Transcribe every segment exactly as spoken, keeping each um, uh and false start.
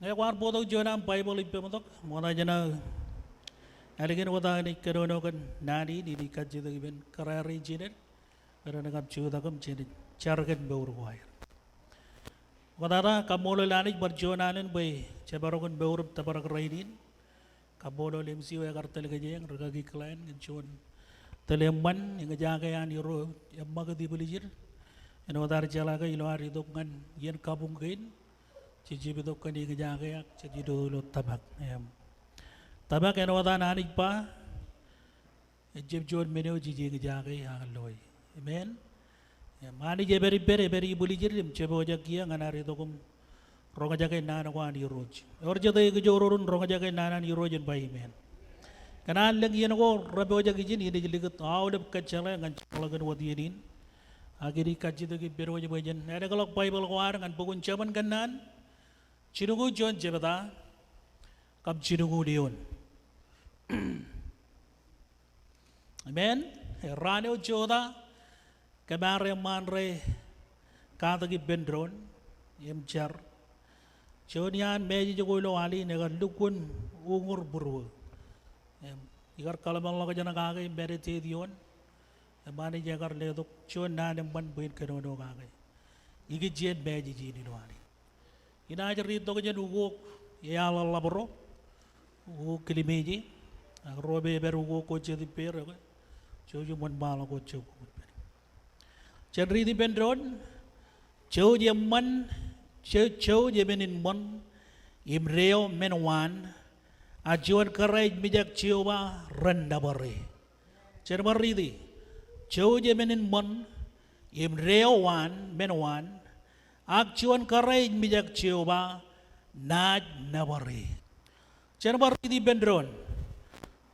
Ekwaar bōktok juon aṃ Baibōḷ ippemtok, ṃokta jān aō ālikin wōt aō naaj kōnono kōn naan in, inaaj kajjitōk ippān kōrā rein jined, bwe ren kab jutak im jenaaj jar kōn mour ko aer. Ṃoktata, kaṃṃoolol Anij bar juon alen bwe jemaroñ in mour im tōprak rainin. Kaṃṃoolol M C O ekar tōl kōj eñ, rikaki Glenn, kōn juon tōl eṃṃan, eñjake an Irooj eṃṃakūt ibwiljid. Āinwōt ad jeḷā ke ilo ad itok ñan iien kabuñ kein, jej jab itok kōn eñjake ak jej itok ilo tōmak. Im tōmak āinwōt an Anij ba, ejjab juon men eo jej eñjake ak loe. Amen. Im Anij epād ippād, epād ibwiljid im jepojak kiiō ñan ad itok im roñjake naan ko an Irooj. Ewōr jete ekijoor ro ren roñjake naan an Irooj en ba amen. Kōn an lōñ iien ko repojak ijin, inaaj likūt aolep kōjjeḷā ñan jeorḷọk in wōt iien in. Ak inaaj kajjitōk ippād wōj bwe jen ālōkḷọk Baibōḷ ko ad ñan bok in Jabōn Kōnnaan, jilñuul juon jebta, kab jilñuul eoon. Amen. Raan eo jota, kōm ar eṃṃaan rej katak ippān doon im jar. Juon iaan message ko ilo al in ekar lukkuun uññūr būruō. Im ikar kōḷmānḷọkjeṇ kake meditate ioon. Im Anij ekar letok juon naan eṃṃan bwe in kōnono kake ikijjien message in ilo al in. Inaaj riit tok jān ukok eaḷaḷḷap ro, ukok kilimeje, ak ro me epād ukok ko jet ippāer, okay? Jouj im wōnṃaanḷọk ko jokwe. Jen riit ippān doon. Jouj eṃṃan, jou-, jouj emān in ṃōṇ, im deō men waan, a juon kōrā ej mijak Jeova ren nōbar e. Jen bar riiti. Jouj emān in ṃōṇ, im deō waan, men waan, ak juon kōrā ej mijak Jeova naaj nōbar e. Jen bar riiti ippān doon.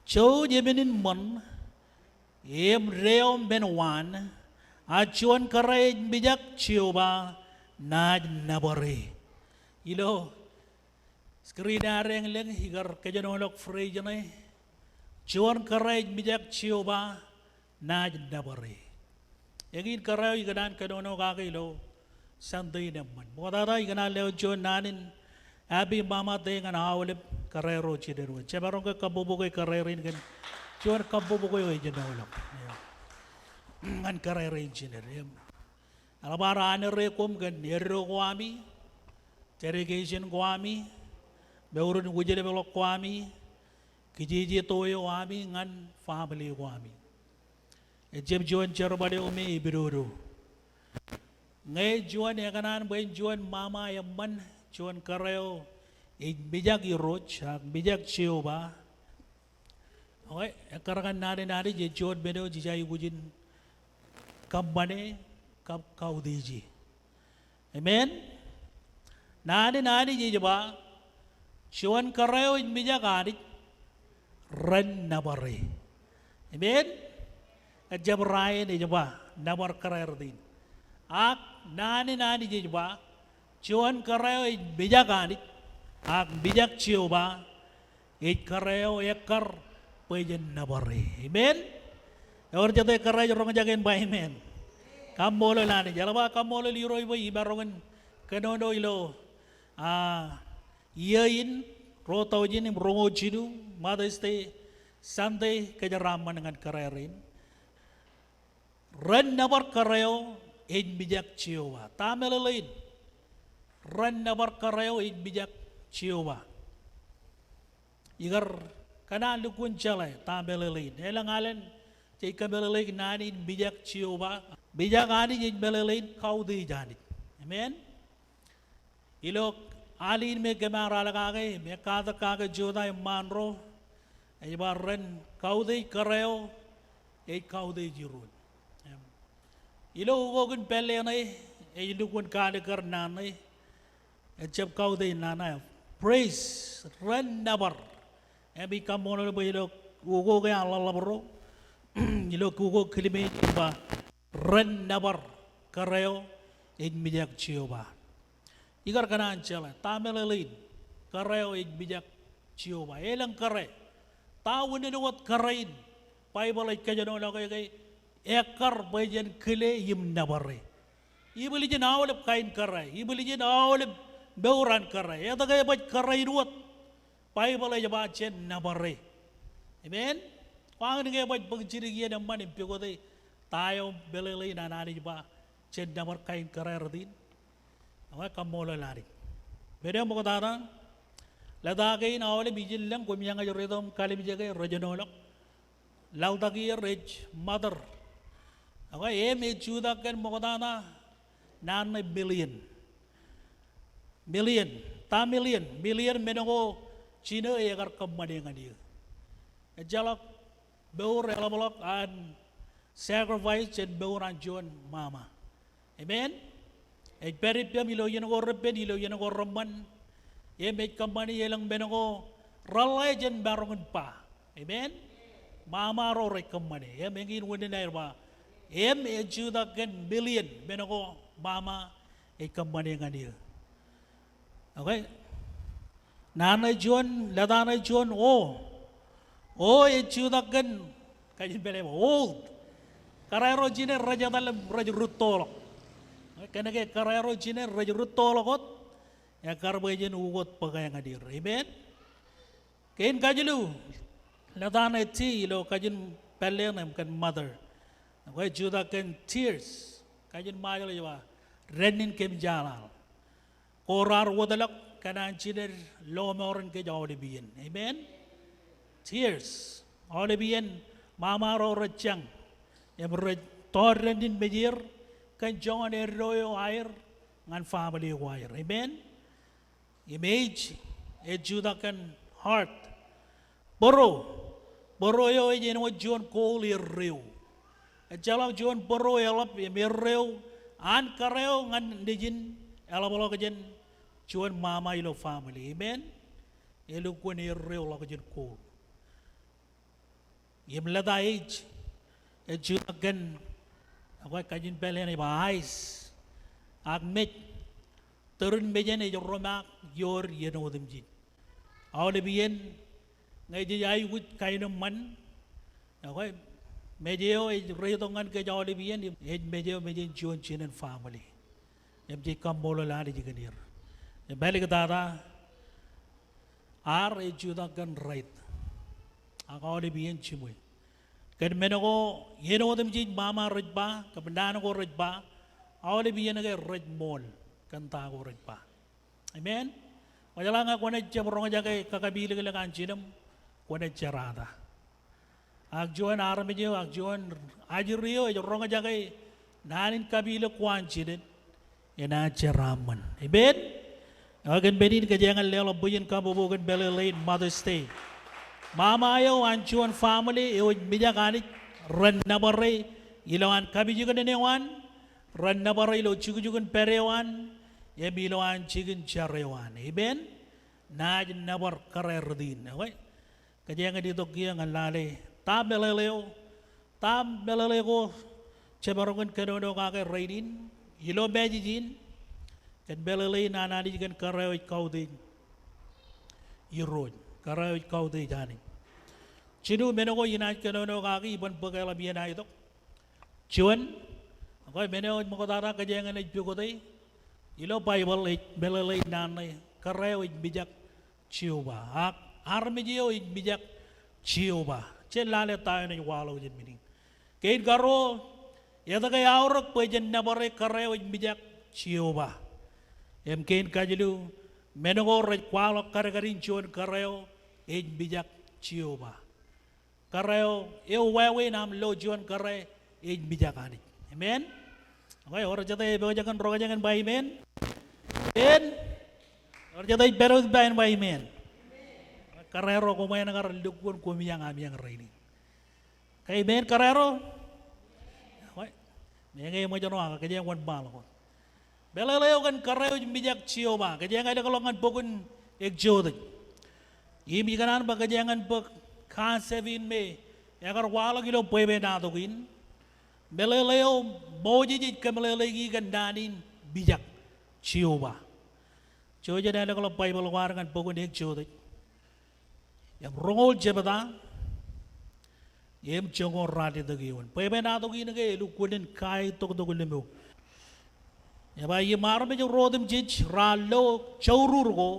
Jouj emān in ṃōṇ, im deō men waan, a juon kōrā ej mijak Jeova naaj nōbar e. Ilo screen ad eñ lōñ, ikar kōjenolọk phrase ṇe, juon kōrā ej mijak Jeova naaj nōbar e. Eñin kōrā eo ikōṇaan kōnono kake ilo Sunday in eṃṃan. Ṃoktata ikōṇaan lewōj juon naan in Happy Mama Day ñan aolep kōrā ro jined wōt. Jemaroñ ke kabbokbok e kōrā rein kōn juon kabbokbok eo ejenoḷọk ñan kōrā rein jined. Im eḷap ad honor e koṃ kōn eddo ko ami, dedication ko ami, mour in wūjlepḷọk ko ami, kijeje to eo ami ñan family ko ami. Ejjab juon jerbal eo me epidodo. Ñe juon ekōṇaan bwe en juon mama eṃṃan, juon kōrā eo ej mijak Irooj ak mijak Jeova, okay, ekkar ñan naan in Anij ej juon men eo jej aikuj in kōṃṃane kab kautiej e. Amen. Naan in Anij ej ba, juon kōrā eo ej mijak Anij, ren nōbar e. Amen. Ejjab Ryan ej ba, nōbar kōrā rot in. Ak naan in Anij ej ba, juon kōrā eo ej mijak Anij, ak mijak Jeova, ej kōrā eo ekkar bwe jen nōbar e. Amen. Ewōr jete kōrā ej roñjake en ba amen. Kaṃṃoolol Anij. Eḷap aō kaṃṃoolol Irooj bwe imaroñ in kōnono ilo, a, iiō in, ruo taujin im roñoul jilu, Mother's Day Sunday, kōjeraaṃṃan ñan kōrā rein. Ren nōbar kōrā eo ej mijak Jeova. Ta meḷeḷein? Ren nōbar kōrā eo ej mijak Jeova. Ikar kōṇaan lukkuun jeḷā ta meḷeḷein. Elōñ alen jej kōmeḷeḷeik naan in mijak Jeova. Mijak Anij ej meḷeḷein kautiej Anij. Amen. Ilo al in me kōm ar al kake, me katak kake jota im ṃaan ro, ej ba ren kautiej kōrā eo ej kautiej Irooj. Im ilo ukok in pālle ṇe, ej lukkuun kalikkar naan ṇe, ejjab kautiej naan ṇe. Praise, ren nōbar. Im ij kaṃṃoolol bwe ilo ukok eaḷaḷḷap ro, ilo ukok kilimeje ej ba, ren nōbar kōrā eo ej mijak Jeova. Ikar kōṇaan jeḷā, ta meḷeḷein kōrā eo ej mijak Jeova? Elōñ kōrā. Ta unin wōt kōrā in Baibōḷ ej kōjenolọke ke ekkar bwe jen kile im nōbar e? Ibwiljin aolep kain kōrā, ibwiljin aolep mour an kōrā. Etke ebaj kōrā in wōt? Baibōḷ ej ba jen nōbar e. Amen. Kwaar ke ebaj bōk jidik iien eṃṃan im pukot e ta eo meḷeḷein an Anij ba jen nōbar kain kōrā rot in? Ekwe, kaṃṃoolol Anij. Men eo ṃoktata, lōta kein aolep ijin lōñ, koṃ iññā rej itok kalimjeke, rej jinoḷọk. Laḷtak er ej mother. Ekwe, im ej jutak kōn ṃoktata naan ṇe million. Million. Ta million? Million men ko jino ekar kōṃṃane ñan eō. Ejjeḷọk mour eḷapḷọk an sacrifice jān mour an juon mama. Amen. Ej pād ippaṃ ilo iien ko repen, ilo iien ko reṃṃan. Im ej kōṃṃani elōñ men ko reḷḷā jān maroñ in ba. Amen. Mama ro rej kōṃṃane. Im eñin unin aer ba, im ej jutak kōn million men ko mama ej kōṃṃane ñan eō. Okay. Naan ṇe juon, lōta ṇe juon, o. O ej jutak kōn, kajin pālle ba, old. Kōrā ro jine rej etal im rej rūttoḷọk. Kōnke kōrā ro jine rej rūttoḷọk wōt, ekkar bwe jen ukōt bōk e ñan er. Amen. Kein kajilu, lōta ṇe T ilo kajin pālle ṇe im kōn mother. Ekwe, ej jutak kōn tears. Kajin Ṃajeḷ ej ba, dānnin kōmjaaḷaḷ. Ko raar wōtlọk kōn an jined lọmọọren kōj aolep iien. Amen. Tears. Aolep iien mama ro rej jañ im rej tọọr dānnin mejeir kōn joñan eddo eo aer ñan family ko aer. Amen. Im H ej jutak kōn heart. Bōro. Bōro eo ej āinwōt juon goal erreo. Ejjeḷọk juon bōro eḷap im erreo an kōrā eo ñan nejin eḷapḷọk jān juon mama ilo family. Amen. Elukkuun erreoḷọk jān goal. Im lōta H ej jutak kōn, ekwe, kajin pālle ṇe ej ba eyes. Ak mej. Tōrin mejān ej romaak ioor iien otemjej. Aolep iien ñe jej aikuj kaenōṃṃan, ekwe, mej eo ej reitok ñan kōj aolep iien, ej mej eo mejān juon jinen family. Im jej kaṃṃoolol Anij kōn er. Im āliktata, R ej jutak kōn right. Ak aolep iien jiṃwe. Kōn men ko iien otemjej mama rej ba, kab naan ko rej ba, aolep iien ke rej ṃool kōn ta ko rej ba. Amen. Kwōjeḷā ñe kwōnaaj jab roñjake kakapilōklōk an jinem, kwōnaaj jerata. Ak juon armej eo, ak juon ajri eo ej roñjake naan in kapilōk ko an jined, enaaj jeraaṃṃan. Amen. Ak kōn men in kōjeañ in leḷọk bwijin kabbokbok kōn meḷeḷein Mother's Day. Mama eo an juon family eo ej mijak Anij, ren nōbar e ilowaan kapijuknen eo an, ren nōbar e ilo jukjukun pād eo an, im ilowaan jikin jar eo an. Amen. Naaj nōbar kōrā rot in. Ekwe. Kōjeañ in itok kiiō ñan lale ta meḷeḷe eo, ta meḷeḷe ko jemaroñ in kōnono kake rainin ilo message in, kōn meḷeḷein an Anij kōn kōrā eo ej kautiej Irooj, kōrā eo ej kautiej Anij. Jilu men ko inaaj kōnono kaki iban bōk eḷap iien aō itok. Juon, ekwe, men eo ej ṃoktata kōjeañ in ej pukot e ilo Baibōḷ ej meḷeḷein naan ṇe kōrā eo ej mijak Jeova. Ak armej eo ej mijak Jeova. Jen lale ta eo enaaj waḷọk jān men in. Kein karuo, etke aorōk bwe jen nōbar e kōrā eo ej mijak Jeova? Im kein kajilu, men ko rej kwaḷọk kadkadin juon kōrā eo ej mijak Jeova. Kōrā eo eo wāween aṃ lo juon kōrā ej mijak Anij. Amen. Ekwe, ewōr jete ej pojak in roñjake in ba amen? Amen. Ewōr jete ej pād wōt ippān ba amen? Kōrā ro koṃ āinwōt kar lukkuun koṃ iaan aṃ iaan rainin. Ekwe, amen kōrā ro? Ekwe, meñe eṃōjṇọ ak kōjeañ wōnṃaanḷọk wōt. Meḷeḷe eo kōn kōrā eo ej mijak Jeova. Kōjeañ elōkḷọk ñan bok in Exodus. Im ikōṇaan bwe kōjeañ in bōk concept in me ekar waḷọk ilo bwebwenato in. Meḷeḷe eo Moses ej kōmeḷeḷeiki kōn naan in mijak Jeova. Jouj im elōkḷọk Baibōḷ ko ad ñan bok in Exodus. Im roñoul jebta im joñoul ralitōk eoon. Bwebwenato in ke elukkuun in kaitoktok lemñoul. Eba im armej ro otemjej raar lo jourur ko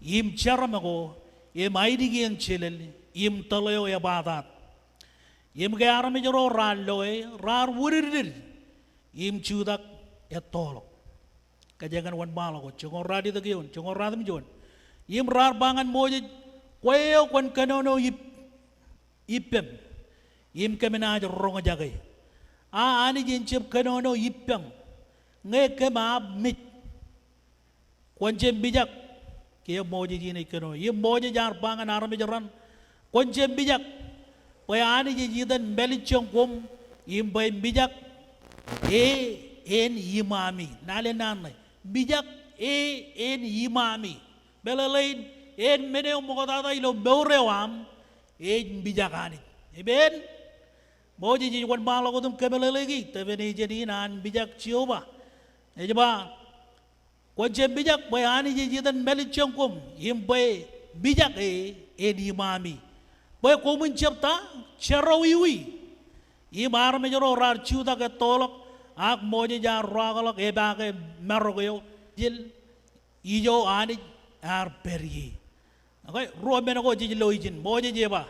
im jeram ko im ainikien jelel im tōl eo ebataat. Im ke armej ro raar loe raar wūdiddid im jutak ettoḷọk. Kōjeañ kōn wōnṃaanḷọk ko, joñoul ralitōk eoon, joñoul ratimjuon. Im raar ba ñan Moses, kwe eo kwōn kōnono ip ippem im kōm naaj roñjake. A Anij en jab kōnono ippaṃ ñe kōm aṃ mej. Kwōn jab mijak, ke Moses in ej kōnono. Im Moses ear ba ñan armej raṇ, kwōn jab mijak bwe Anij ej iten mālejjoñ koṃ im bwe mijak e en iṃaṃi. Nale naan ṇe, mijak e en iṃaṃi. Meḷeḷein en men eo ṃoktata ilo mour eo aṃ ej mijak Anij. Amen. Moses ej wōnṃaanḷọk wōt im kōmeḷeḷeiki definition in an mijak Jeova. Ej ba, kwōn jab mijak bwe Anij ej iten mālejjoñ koṃ im bwe mijak e en iṃaṃi bwe koṃwin jab ta, jerọwiwi. Im armej ro raar jutak ettoḷọk, ak Moses ear rookḷọk epaake marok eo, jil ijo Anij ear pād ie. Okay, ruo men ko jej lo ijin. Moses ej ba,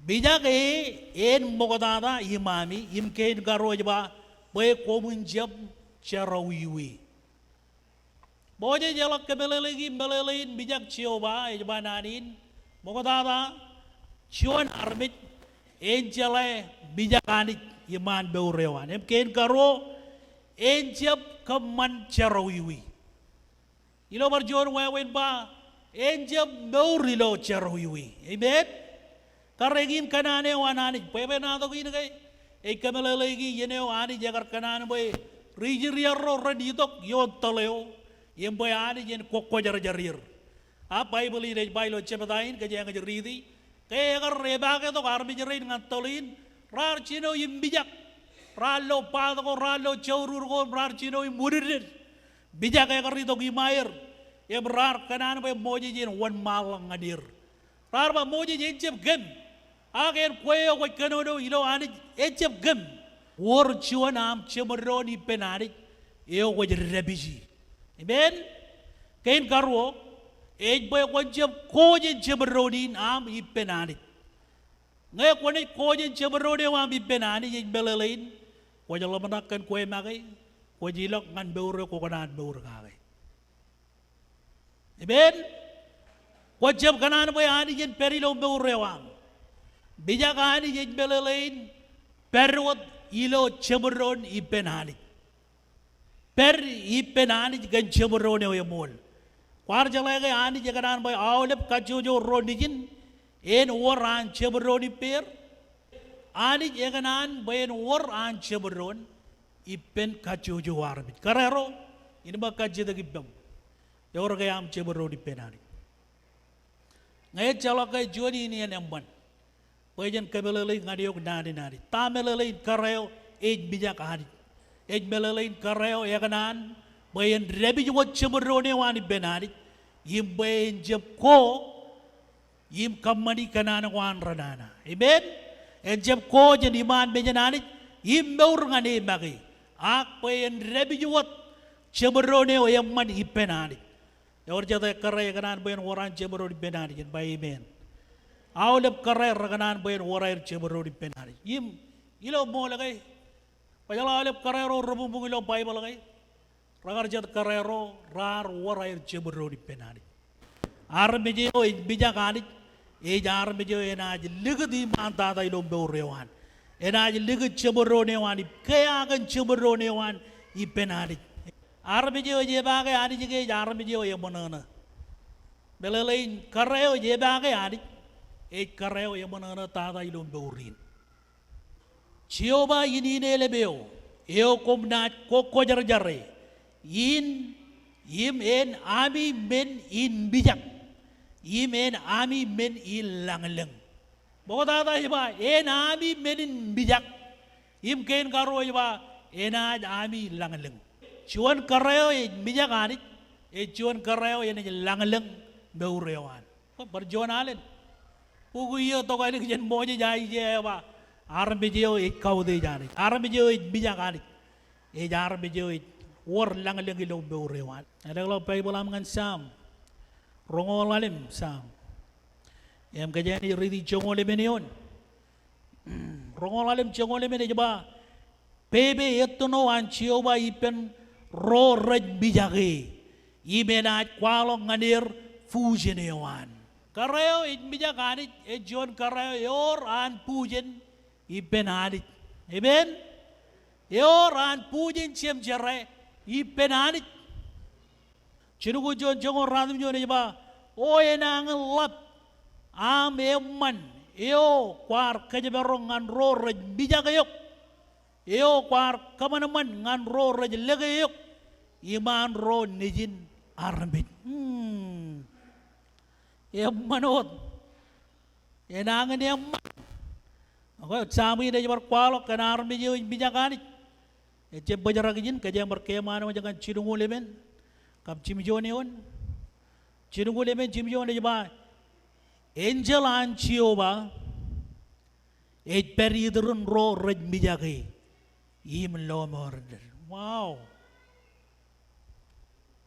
mijak e en ṃoktata iṃaṃi, im kein karuo ej ba, bwe koṃwin jab jerọwiwi. Moses eḷak kōmeḷeḷeiki meḷeḷein mijak Jeova, ej ba naan in, ṃoktata juon armej en jeḷā mijak Anij iṃaan mour eo an. Im kein karuo, en jab kōṃṃan jerọwiwi. Ilo bar juon wāween ba, en jab mour ilo jerọwiwi. Amen. Kar eñin kōṇaan eo an Anij, bwebwenato kein ke ej kōmeḷeḷeiki iien eo Anij ekar kōṇaan bwe ri Israel ro ren itok ioon tōl eo im bwe Anij en kwōkwōjarjar er. A Baibōḷ in ej ba ilo jebta in, kōjeañ jej riiti, ke ekar epaake tok armej rein ñan tōl in, raar jino im mijak. Raar lo paat ko, raar lo jourur ko, raar jino im wūdiddid. Mijak ekar itok iṃaer, im raar kōṇaan bwe Moses en wōnṃaanḷọk ñan er. Raar ba Moses, en jab kōm. Ak en kwe eo kwōj kōnono ilo Anij, ejab kōm. Wōr juon aṃ jeṃdoon ippān Anij, eo kwōj dāpiji. Amen. Kein karuo, ej bwe kwōn jab ko jān jeṃdoon in aṃ ippān Anij. Ñe kwōnaaj ko jān jeṃdoon eo aṃ ippān Anij, ej meḷeḷein kwōj ḷōmṇak kōn kwe make, kwōj ilọk ñan mour eo kwō kōṇaan mour kake. Amen. Kwō jab kōṇaan bwe Anij en pād ilo mour eo aṃ. Mijak Anij ej meḷeḷein pād wōt ilo jeṃdoon ippān Anij. Pād ippān Anij kōn jeṃdoon eo eṃool. Kwaar jeḷā ke Anij ekōṇaan bwe aolep kajjojo ro nejin en wōr an jeṃdoon ippāer? Anij ekōṇaan bwe en wōr an jeṃdoon ippān kajjojo armej. Kōrā ro, innem kajjitōk ippaṃ. Ewōr ke aṃ jeṃdoon ippān Anij? Ñe ejjeḷọk ke juon in iien eṃṃan bwe jen kōmeḷeḷeik ñan eok naan in Anij. Ta meḷeḷein kōrā eo ej mijak Anij? Ej meḷeḷein kōrā eo ekōṇaan bwe en dāpij wōt jeṃdoon eo an ippān Anij im bwe en jab ko im kōṃṃani kōṇaan ko an renana. Amen. En jab ko jān iṃaan mejān Anij im mour ñan e make, ak bwe en dāpij wōt jeṃdoon eo eṃṃan ippān Anij. Ewōr jete kōrā ekōṇaan bwe en wōr an jeṃdoon ippān Anij? Jen ba amen. Aolep kōrā rekōṇaan bwe en wōr aer jeṃdoon ippān Anij. Im ilo ṃool ke, kwōjeḷā aolep kōrā ro rebuñbuñ ilo Baibōḷ ke, rekar jet kōrā ro raar wōr aer jeṃdoon ippān Anij. Armej eo ej mijak Anij ej armej eo enaaj likūt iṃaan tata ilo mour eo an. Enaaj likūt jeṃdoon eo an, ippeḷaakin jeṃdoon eo an ippān Anij. Armej eo ej epaake Anij ke ej armej eo eṃōṇōṇō. Meḷeḷein kōrā eo ej epaake Anij ej kōrā eo eṃōṇōṇō tata ilo mour in. Jeova in inelep eo, eo koṃ naaj kwōkwōjarjare, in, im en ami men in mijak, im en ami men in lañlōñ. Ṃoktata ej ba, en ami men in mijak, im kein karuo ej ba, enaaj ami lañlōñ. Juon kōrā eo ej mijak Anij, ej juon kōrā eo enaaj lañlōñ mour eo an. Bar juon alen. Bok iiō tokālik jān Moses, Aiseia ej ba, armej eo ej kautiej Anij, armej eo ej mijak Anij, ej armej eo ej wōr lañlōñ ilo mour eo an. Eḷḷọk Baibōḷ aṃ ñan Sam. Roñoul ḷalem Sam. Im kōjeañ riiti joñoul emān eoon. Roñoul ḷalem joñoul emān ej ba, pepe ettino an Jeova ippān ro rej mijak e, im enaaj kwaḷọk ñan er bujen eo an. Kōrā eo ej mijak Anij, ej juon kōrā eo ewōr an bujen ippān Anij. Amen? Ewōr an bujen jemjerā ippān Anij. Jilñuul juon joñoul ruatimjuon ej ba, o enañin ḷap aṃ eṃṃan eo kwaar kōjparok ñan ro rej mijak eok, eo kwaar kōṃanṃan ñan ro rej lōke eok, iṃaan ro nejin armej. Hmm. Eṃṃan wōt. Enañin eṃṃan. Okay, Sam in ej bar kwaḷọk kōn armej eo ej mijak Anij. Ejjab bōjrak ijin, kōjeañ bar keemān wōj ñan jilñuul emān kab jimjuon eoon. Jilñuul emān jimjuon ej ba, enjeḷ an Jeova ej pād itūrin ro rej mijak e im lọmọọren er. Wow.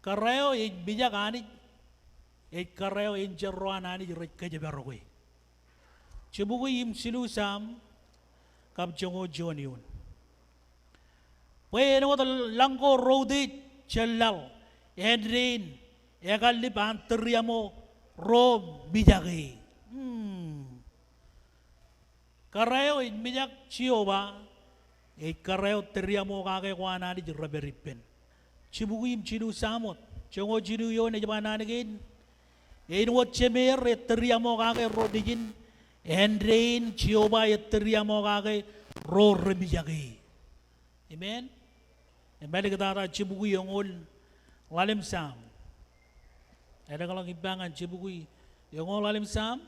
Kōrā eo ej mijak Anij, ej kōrā eo enjeḷ ro an Anij rej kōjparok e. Jibukwi im jilu Sam kab joñoul juon eoon. Bwe āinwōt lañ ko routiej jān laḷ, āindein ekallib an tūriaṃo ro mijak e. Hmm. Kōrā eo ej mijak Jeova, ej kōrā eo tūriaṃo kake ko an Anij rej pād ippān. Jibukwi im jilu Sam wōt, joñoul jilu eoon ej ba naan kein, āinwōt jemeer ej tūriaṃo kake ro nejin, āindein Jeova ej tūriaṃo kake ro remijak e. Amen. Im āliktata jibukwi eñoul ḷalem Sam. Eḷḷọk ippa ñan jibukwi eñoul ḷalem Sam.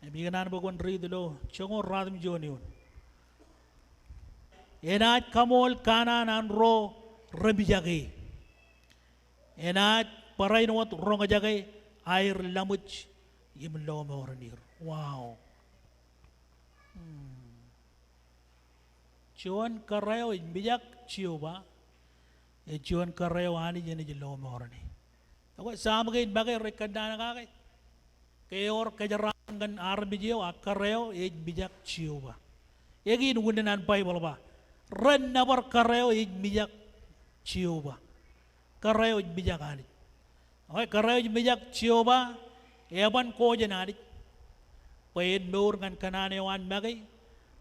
Im ikōṇaan bwe kwōn riit ilo joñoul ruatimjuon eoon. Enaaj kaṃool kanaan an ro remijak e. Enaaj barāinwōt roñjake aer laṃōj im lọmọọren er. Wow. Hmm. Juon kōrā eo ej mijak Jeova, ej juon kōrā eo Anij enaaj lọmọọren e. Ekwe, Sam kein make rej kōnnaan kake ke ewōr kōjeraaṃṃan ñan armej eo a kōrā eo ej mijak Jeova. Eñin unin an Baibōḷ ba, ren nōbar kōrā eo ej mijak Jeova. Kōrā eo ej mijak Anij. Okay, kōrā eo ej mijak Jeova, eban ko jān Anij bwe en mour ñan kōṇaan eo an make,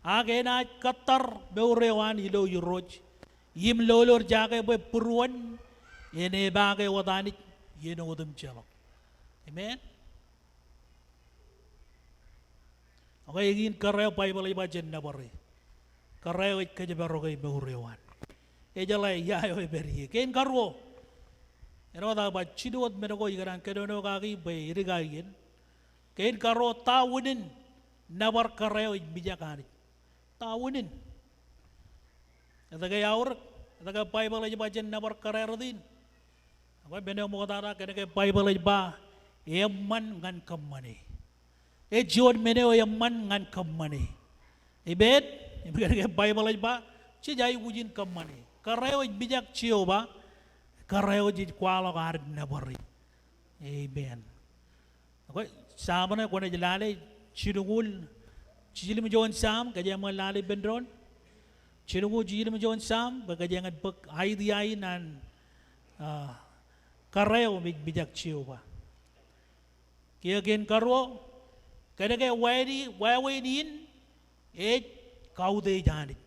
ak enaaj kōttar mour eo an ilo Irooj im lolorjake bwe būruon en epaake wōt Anij iien otemjeḷọk. Amen. Okay, eñin kōrā eo Baibōḷ ej ba jen nōbar e. Kōrā eo ej kōjparok e mour eo an. Ejeḷā ia eo epād ie. Kein karuo. Āinwōt aō ba jilu wōt men ko ikōṇaan kōnono kaki bwe edik aō iien. Kein karuo, ta unin nōbar kōrā eo ej mijak Anij? Ta unin? Etke eaorōk? Etke Baibōḷ ej ba jen nōbar kōrā rot in? Ekwe, men eo ṃoktata, kōnke Baibōḷ ej ba eṃṃan ñan kōṃṃane. Ej juon men eo eṃṃan ñan kōṃṃane. Amen. Im kōnke Baibōḷ ej ba jej aikuj in kōṃṃane. Kōrā eo ej mijak Jeova, kōrā eo jej kwaḷọk ad nōbar e. Amen. Ekwe, Sam ṇe kwōnaaj lale jilñuul jiljilimjuon Sam, kōjeañ ṃōk lale ippān doon. Jilñuul jiljilimjuon Sam, bwe kōjeañ bōk idea in an, ah, kōrā eo ej mijak Jeova. Kiiō kein karuo, kōnke wāween, wāween in ej kautiej Anij.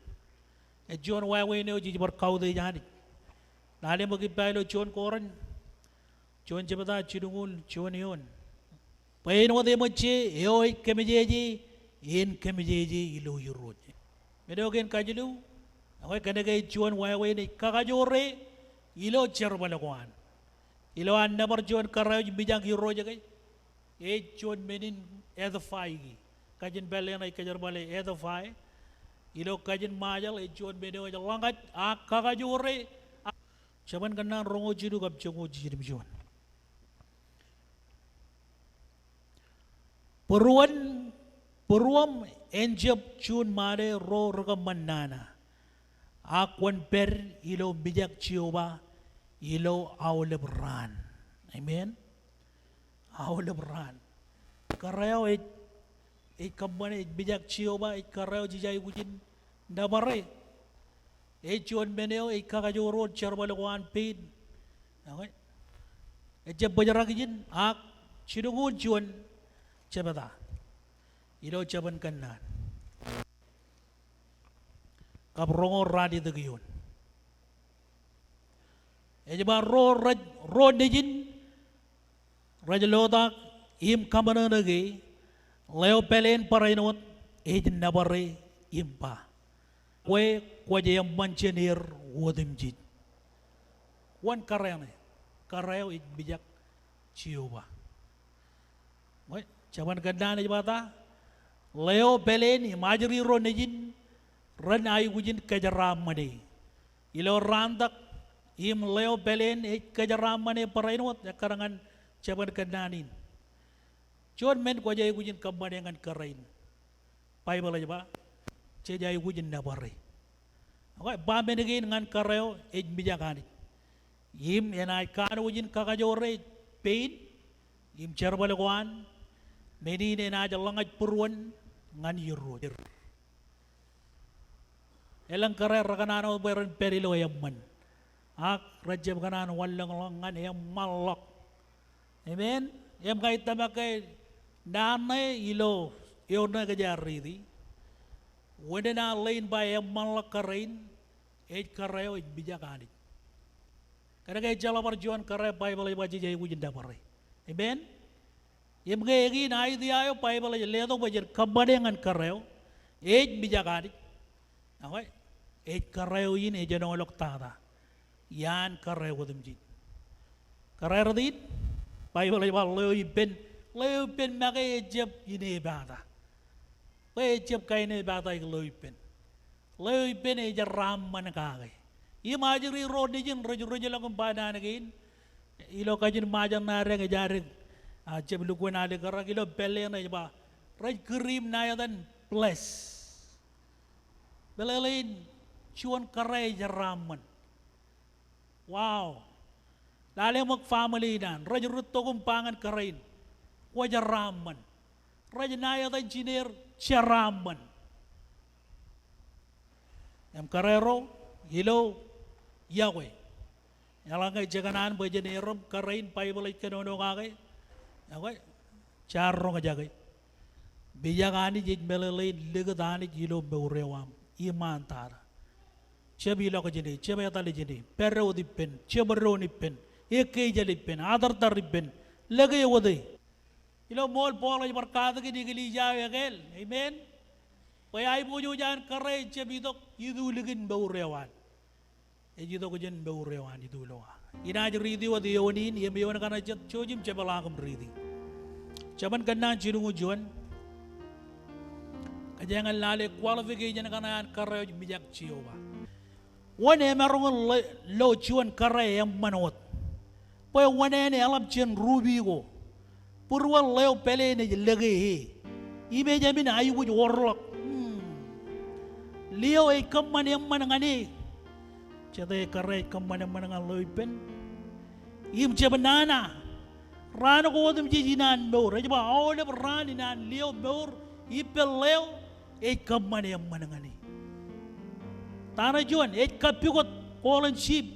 Ej juon wāween eo jej bar kautiej Anij. Lale ṃōk ippa ilo juon Korint, juon jebta jilñuul juon eoon. Bwe āinwōt eṃōj eo ej kōmmejeje, en kōmmejeje ilo Irooj. Men eo kein kajilu, ekwe, kōnke ej juon wāween ej kakajoore ilo jerbal ko an. Ilo an nōbar juon kōrā eo ej mijak Irooj ke, ej juon men in edify e. Kajin pālle eṇ ej kōjerbale edify. Ilo kajin Ṃajeḷ ej juon men eo ej ḷōñaj ak kakajoore. Jabōn Kōnnaan roñoul jilu kab joñoul jiljilimjuon. Būruon, būruōṃ en jab juunṃaanḷọk ro ri kōṃṃan nana. ak kwōn pād ilo mijak Jeova ilo aolep raan. Amen. Aolep raan. Kōrā eo ej, ej kōṃṃane, ej mijak Jeova, ej kōrā eo jej aikuj in nōbare. Ej juon men eo ej kakajoor wōt jerbal ko an pein. Okay. Ejjab bōjrak ijin, ak jilñuul juon jebta ilo Jabōn Kōnnaan. Kab roñoul ralitōk eoon. Ej ba ro rej, ro nejin rej lotak im kaṃōṇōṇō ke leo pāleen barāinwōt ej nōbare im ba, kwe kwōj eṃṃan jān er otemjej. Wōn kōrā ṇe? Kōrā eo ej mijak Jeova. Bwe, Jabōn Kōnnaan ej ba ta? Leo pāleen im ajri ro nejin ren aikuj in kōjeraaṃṃane. Ilo raantak im leo pāleen ej kōjeraaṃṃane barāinwōt ekkar ñan Jabōn Kōnnaan in. Juon men kwōj aikuj in kōṃṃane ñan kōrā in. Baibōḷ ej ba, jej aikuj in nōbare. Okay, ba men kein ñan kōrā eo ej mijak Anij. Im enaaj kanooj in kakajoor e pein im jerbal ko an, men in enaaj ḷōñaj būruon ñan Irooj. Elōñ kōrā rekōṇaan wōt bwe ren pād ilo eṃṃan. Ak rejjab kōṇaan wanlōñḷọk ñan eṃṃanḷọk. Amen. Im ña ij tōmak ke naan ṇe ilo eor ṇe kōj ar riiti. Wōn enaaj ḷein ba eṃṃanḷọk kōrā in, ej kōrā eo ej mijak Anij. Kōnke ejjeḷọk bar juon kōrā Baibōḷ ej ba jej aikuj in nōbare. Amen. Im ke eñin idea eo Baibōḷ ej letok bwe jen kōṃṃane ñan kōrā eo ej mijak Anij. Ak ej kōrā eo in ej āinwōt tata iaan kōrā eo otemjej. Kōrā eo rot in, Baibōḷ ej ba leo ippān, leo ippān make ejjab inepata. Bwe ejjab kainepata ik leo ippān. Leo ippān ejeraaṃṃan kake. Im ajri ro nejin rej, rej ḷọk im ba naan kein. Ilo kajin Ṃajeḷ ṇa deñ ej adik, a, jab lukkuun alikkar ak ilo pāleen ej ba, rej kūr im ṇa etan bless. Meḷeḷein juon kōrā ejeraaṃṃan. Wow. Lale ṃōk family in an, rej rūttok im ba ñan kōrā in, kwōjeraaṃṃan. Rej ṇa etan jineer, jeraaṃṃan. Im kōrā ro, ilo iọkwe. Eḷaññe jekōṇaan bwe jen erom kōrā in Baibōḷ ej kōnono kake, ekwe, jaar roñjake. Mijak Anij ej meḷeḷein likūt Anij ilo mour eo aṃ iṃaan tata. Jab ilọk jāne, jab etal jāne, pād wōt ippān, jeṃdoon ippān, ekkejel ippān, atartar ippān, lōke wōte. Ilo ṃool Paul ej bar katakin eklejia eo ekāāl. Amen. Bwe aiboojoj an kōrā ejjab itok itu likin mour eo an. Ej itok jān mour eo an itu ḷọk. Inaaj riiti wōt eoon in, im eoon kaṇe jet jouj im jepḷaak im riiti. Jabōn Kōnnaan jilñuul juon. Kōjeañ in lale qualification kaṇe an kōrā eo ej mijak Jeova. Wōn emaroñ in lo, lo juon kōrā eṃṃan wōt? Bwe wōn en eḷap jān rubi ko? Būruon leo pāleen ej lōke e. Im ejāmin aikuj orḷọk. Hmm. Leo ej kōṃṃan eṃṃan ñan e? Jete kōrā ej kōṃṃan eṃṃan ñan leo ippān? Im jab nana. Raan ko otemjej in an mour. Ej ba aolep raan in an leo mour. Ippān leo ej kōṃṃan eṃṃan ñan e. Ta ṇe juon? Ej kappukot koḷ in sip,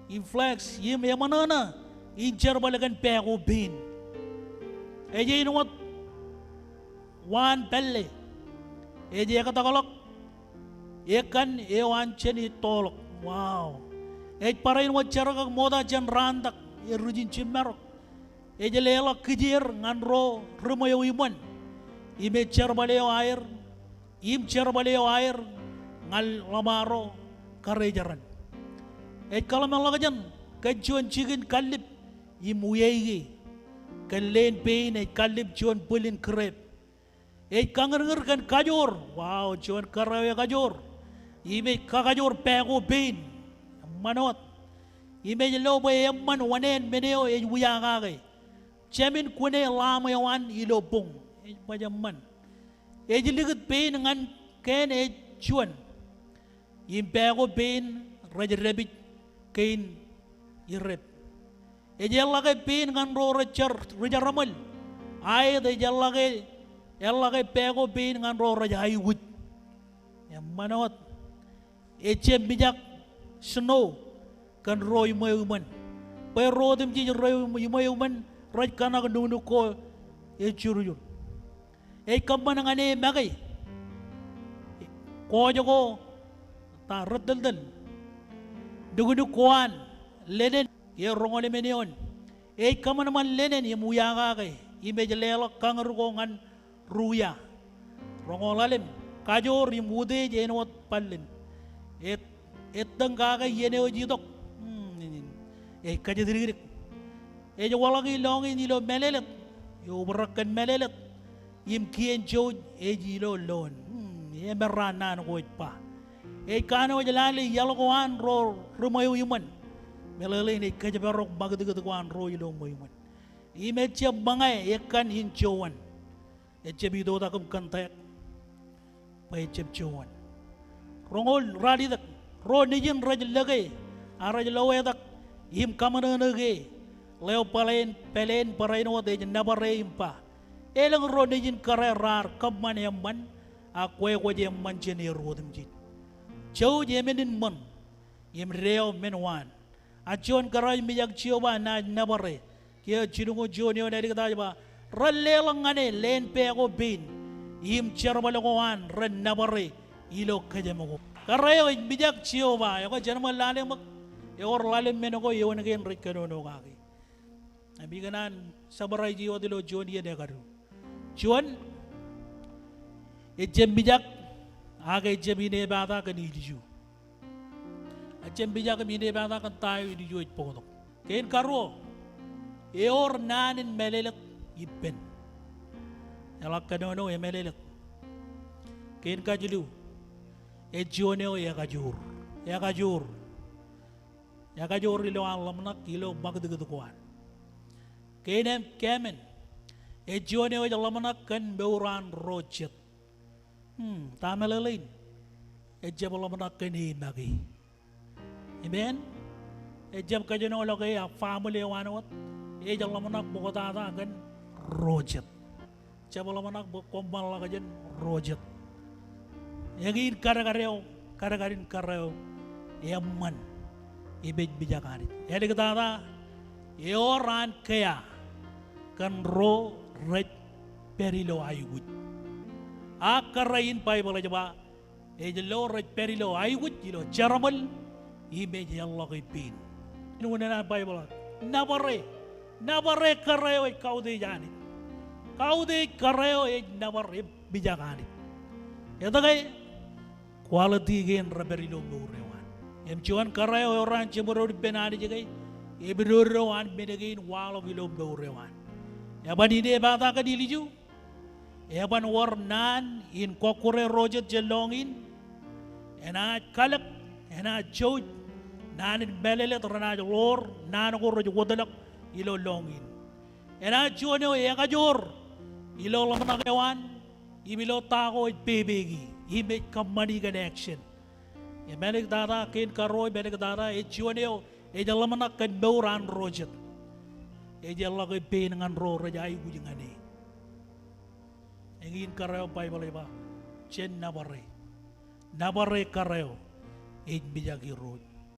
im flax, im eṃōṇōṇō in jerbal kōn pā ko pein. Ej āinwōt waan pālle. Ej ektakḷọk ekkan eo an jān ittoḷọk. Wow. Ej barāinwōt jerkakmota jān raantak, errijin jimmarok. Ej leḷọk kijeer ñan ro ri ṃweo iṃōn. Im ej jerbal eo aer, im jerbal eo aer ñan ḷōṃaro karijeran. Ej kōḷmānḷọkjeṇ kōn juon jikin kallib im wiaiki. Kōn leen pein ej kallib juon bwilin grep. Ej kañūrñūr kōn kajoor. Wow, juon kōrā eo ekajoor. Im ej kakajoor pā ko pein. Eṃṃan wōt. Im ej lo bwe eṃṃan wōṇāān men eo ej wiakake. Jāmin kune lamb eo an ilo boñ. Ej baj eṃṃan. Ej likūt pein ñan kien ej juon. im pā ko pein rej dāpij kein irrep. Ej eḷḷọke pein ñan ro rej jar, ri jeraṃōl. Aet ej eḷḷọke, eḷḷọke pā ko pein ñan ro rej aikuj. Eṃṃan wōt. Ejjab mijak snow kōn ro iṃweo iṃōn. Bwe ro otemjej ro iṃweo iṃōn rej kōṇak nuknuk ko ejurjur. Ej kōṃṃan ñan e make. Kōj ko ta rej tōltōl. Nuknuk ko an linen, e roñoul emān eoon. Ej kōṃanṃan linen im wiakake, im ej leḷọk kañūr ko ñan ruia. Roñoul ḷalem, kajoor im utiej āinwōt ballin. Ej, ej tōñ kake iien eo ej itok. Hmm, ej kōjatdikdik. Ej waḷọk in lọñiin ilo mālōtlōt. Eobrak kōn mālōtlōt. Im kien jouj ej ilo loon. Hmm, emerra naan ko ej ba. Ej kanooj lale iaḷ ko an ro ri ṃweo iṃōn. Meḷeḷein ej kōjparok ṃakūtkūt ko an ro ilo ṃweo iṃōn. Im ejjab ṃōñā ekkan in jowan. Ejjab itoitak im kōntak. Bwe ejjab jowan. Roñoul ralitōk, ro nejin rej lōke, a rej loetak, im kōṃōṇōṇō ke, ḷeo bōlen, bōlen barāinwōt ej nōbar e im ba. Elōñ ro nejin kōrā raar kōṃṃan eṃṃan, a kwe kwōj eṃṃan jān er otemjej. Jouj emān in ṃōn, im deo men waan. A juon kōrā eo ej mijak Jeova enaaj nōbar e. Kiiō jilñuul juon eoon āliktata ej ba, rej leḷọk ñan e leen pā ko pein, im jerbal ko an rej nōbar e ilo kōjām ko. Kōrā eo ej mijak Jeova, ekwe jen ṃōk lale ṃōk, ewōr ḷalem men ko eoon kein rej kōnono kaki. Im ikōṇaan summarize e wōt ilo juon iien ekadu. Juon, ejjab mijak, ak ejjab inepata kōn ilju. Ejjab mijak im inepata kōn ta eo ilju ej bōktok. Kein karuo, ewōr naan in mālōtlōt ippān. Eḷak kōnono e mālōtlōt. Kein kajilu, ej juon eo ekajoor. Ekajoor. Ekajoor ilo an ḷōmṇak ilo ṃakūtkūt ko an. Kein kaemān, ej juon eo ej ḷōmṇak kōn mour an ro jet. Hmm, ta meḷeḷein? Ejjab ḷōmṇak kōn e make. Amen? Ejjab kōjenolọk e a family eo an wōt. Ej ḷōmṇak ṃoktata kōn ro jet. Jab ḷōmṇak bwe koṃṃan ḷọk jān ro jet. Eñin kadkad eo, kadkad in kōrā eo eṃṃan im ej mijak Anij. Āliktata, ewōr an kea kōn ro rej pād ilo aikuj. Ak kōrā in Baibōḷ ej ba, ej lo rej pād ilo aikuj ilo jeraṃōl im ej eḷḷọke pein. Unin an Baibōḷ, nōbar e, nōbar e kōrā eo ej kautiej Anij. Kautiej kōrā eo ej nōbar im mijak Anij. Etke? Quality kein rej pād ilo mour eo an. Im juon kōrā eo ewōr an jemdodo ippān Anij ke, epidodo an men kein waḷọk ilo mour eo an. Eban inepata kōn ilju, eban wōr naan in kọkkure ro jet jān lọñiin. Enaaj kalōk, enaaj jouj, naan in mālōtlōt renaaj ḷoor, naan ko rej wōtlọk ilo lọñiin. Enaaj juon eo ekajoor ilo ḷōmṇak eo an, im ilo ta ko ej pepeiki, im ej kōṃṃani kōn action. Im āliktata, kein karuo, im āliktata, ej juon eo ej ḷōmṇak kōn mour an ro jet. Ej eḷḷọke pein ñan ro rej aikuj ñan e. Eñin kōrā eo Baibōḷ ej ba, jen nōbar e. Nōbar e kōrā eo ej mijak Irooj.